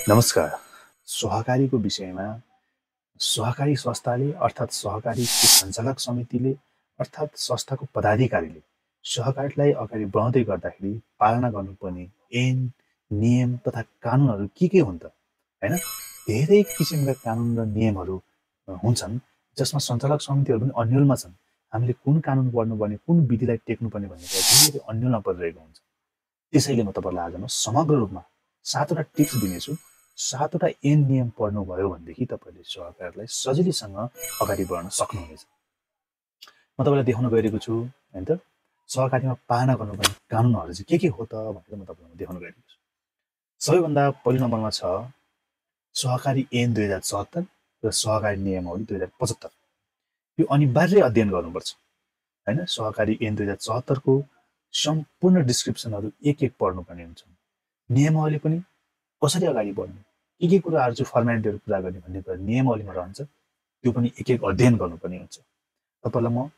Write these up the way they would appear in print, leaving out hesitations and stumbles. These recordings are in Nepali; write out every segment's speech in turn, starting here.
नमस्कार। सहकारीको विषयमा सहकारी संस्थाले अर्थात् सहकारीको सञ्चालक समितिले अर्थात् संस्थाको पदाधिकारीले सहकारीलाई अगाडि बढाउँदै गर्दाखेरि पालना गर्नुपर्ने ऐन नियम तथा कानुनहरू के हुन् त हैन? धेरै किसिमका कानुन र नियमहरू हुन्छन् जसमा सञ्चालक समितिहरू पनि अन्योलमा छन्। हामीले कुन कानुन पढ्नुपर्ने, कुन विधिलाई टेक्नुपर्ने भन्ने कुरा धेरै अन्योलमा परिरहेको हुन्छ। त्यसैले म तपाईँलाई आज समग्र रूपमा 7 वटा टिप्स दिनेछु। 7 वटा ऐन नियम पढ्नुभयो भनेदेखि तपाईँले सहकारीलाई सजिलैसँग अगाडि बढाउन सक्नुहुनेछ। म तपाईँलाई देखाउन गइरहेको छु हैन त सहकारीमा पालना गर्नुपर्ने कानुनहरू चाहिँ के हो त भनेर म तपाईँलाई देखाउन गइरहेको छु। सबैभन्दा पहिलो नम्बरमा छ सहकारी ऐन 2074 र सहकारी नियमावली 2075। यो अनिवार्य अध्ययन गर्नुपर्छ हैन। सहकारी ऐन 2074 को सम्पूर्ण डिस्क्रिप्सनहरू एक पढ्नुपर्ने हुन्छ। नियमावली पनि कसरी अगाडि बढ्ने, के कुराहरू चाहिँ फर्मालिटीहरू पुरा गर्ने भन्ने कुरा नियमावलीमा रहन्छ। त्यो पनि एक अध्ययन गर्नुपर्ने हुन्छ। तपाईँलाई म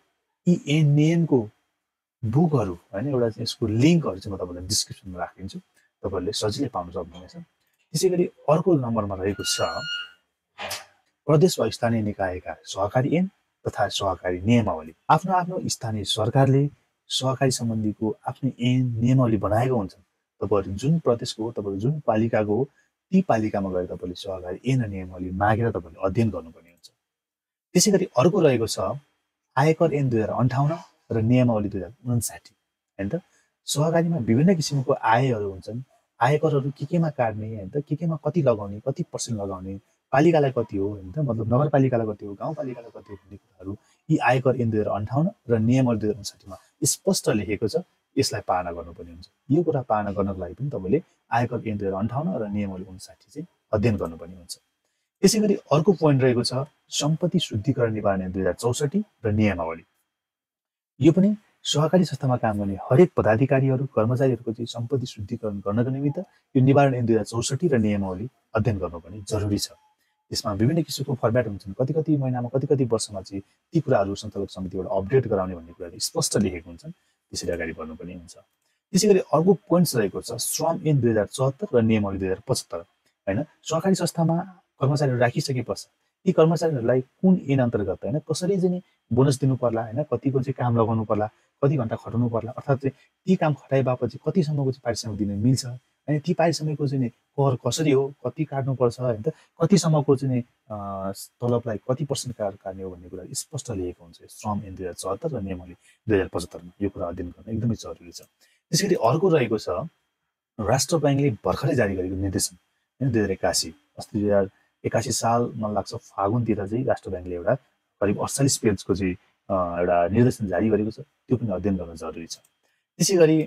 यी ऐन नियमको बुकहरू हैन एउटा चाहिँ यसको लिङ्कहरू चाहिँ म तपाईँलाई डिस्क्रिप्सनमा राखिदिन्छु। तपाईँहरूले सजिलै पाउन सक्नुहुनेछ। त्यसैगरी अर्को नम्बरमा रहेको छ प्रदेश वा स्थानीय निकायका सहकारी ऐन तथा सहकारी नियमावली। आफ्नो आफ्नो स्थानीय सरकारले सहकारी सम्बन्धीको आफ्नो ऐन नियमावली बनाएको हुन्छ। तपाईहरु जुन प्रदेशको हो, तपाईहरु जुन पालिकाको हो, ती पालिकामा गएर तपाईले सहकारी ऐन र नियमावली मागेर तपाईले अध्ययन गर्नुपर्ने हुन्छ। त्यसैगरी अर्को रहेको छ आयकर ऐन 2058 र नियमावली 2059 हैन त। सहकारीमा विभिन्न किसिमको आयहरू हुन्छन्। आयकरहरू केमा काट्ने हैन त, केमा कति लगाउने, कति पर्सेन्ट लगाउने, पालिकालाई कति हो हैन त, मतलब नगरपालिकालाई कति हो, गाउँपालिकालाई कति हो भन्ने कुराहरू यी आयकर ऐन 2058 र नियमावली 2059 मा स्पष्ट लेखेको छ। यसलाई पालना गर्नुपर्ने हुन्छ। यो कुरा पालना गर्नको लागि पनि तपाईले आयकर ऐन 2058 र नियमावली 59 चाहिँ अध्ययन गर्नुपर्ने हुन्छ। त्यसैगरी अर्को पोइन्ट रहेको छ सम्पत्ति शुद्धिकरण निवारण ऐन 2064 र नियमावली। यो पनि सहकारी संस्थामा काम गर्ने हरेक पदाधिकारीहरू कर्मचारीहरूको चाहिँ सम्पत्ति शुद्धिकरण गर्नको निमित्त यो निवारण ऐन 2064 र नियमावली अध्ययन गर्नुपर्ने जरुरी छ। यसमा विभिन्न किसिमको फर्म्याट हुन्छन्। कति महिनामा कति वर्षमा चाहिँ ती कुराहरू सञ्चालक समितिबाट अपडेट गराउने भन्ने कुराहरू स्पष्ट लेखेको हुन्छन्। त्यसरी अगाडि बढ्नुपर्ने हुन्छ। त्यसैगरी अर्को पोइन्ट्स रहेको छ श्रम ऐन 2074 र नियमावली 2075 हैन। सहकारी संस्थामा कर्मचारीहरू राखिसकेपछि ती कर्मचारीहरूलाई कुन ऐन अन्तर्गत हैन कसरी चाहिँ बोनस दिनु पर्ला हैन, कतिको चाहिँ काम लगाउनु पर्ला, कति घण्टा खटाउनु पर्ला, अर्थात् चाहिँ ती काम खटाए बापत कति सम्मको चाहिँ पारिश्रमिक दिन मिल्छ अनि ती पारिश्रमिकको चाहिँ कर कसरी हो, कति काट्नु पर्छ हैन त, कति सम्मको चाहिँ तलबलाई कति पर्सेन्ट काट्ने हो भन्ने कुरा स्पष्ट लेखेको हुन्छ श्रम ऐन 2074 र नियमावली 2075 मा। यो कुरा अध्ययन गर्न एकदमै जरुरी छ। त्यसैगरी अर्को रहेको छ राष्ट्र बैंकले भर्खरै जारी गरेको निर्देशन हैन 2081। अस्ति 2081 साल मन लाग्छ फागुनतिर चाहिँ राष्ट्र बैंकले एउटा करिब 48 पेजको चाहिँ एउटा निर्देशन जारी गरेको छ। त्यो पनि अध्ययन गर्न जरुरी छ। त्यसैगरी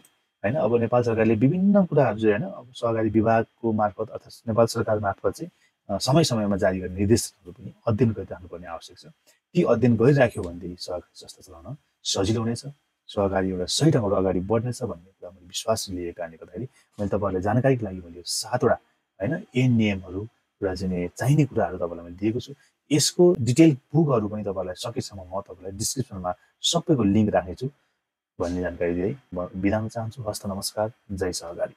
हैन अब नेपाल सरकारले विभिन्न कुराहरू चाहिँ हैन अब सहकारी विभागको मार्फत अर्थात् नेपाल सरकार मार्फत चाहिँ समय-समयमा जारी गर्ने निर्देशनहरू पनि अध्ययन गरिराख्नुपर्ने आवश्यक छ। ती अध्ययन गरिराख्यो भनेदेखि सहकारी संस्था चलाउन सजिलो हुनेछ, सहकारी एउटा सही ढङ्गबाट अगाडि बढ्नेछ भन्ने कुरा मैले विश्वास लिएको कारणले गर्दाखेरि मैले तपाईहरुलाई जानकारीको लागि मैले 7 वटा हैन ऐन नियमहरू र चाहिँ चाहिने कुराहरू तपाईलाई मैले दिएको छु। यसको डिटेल बुकहरू पनि तपाईहरुलाई सकेसम्म म तपाईलाई डिस्क्रिप्सनमा सबैको लिंक राख्नेछु भन्ने जानकारी दिँदै म बिदा हुन चाहन्छु। हस्त नमस्कार। जय सहकारी।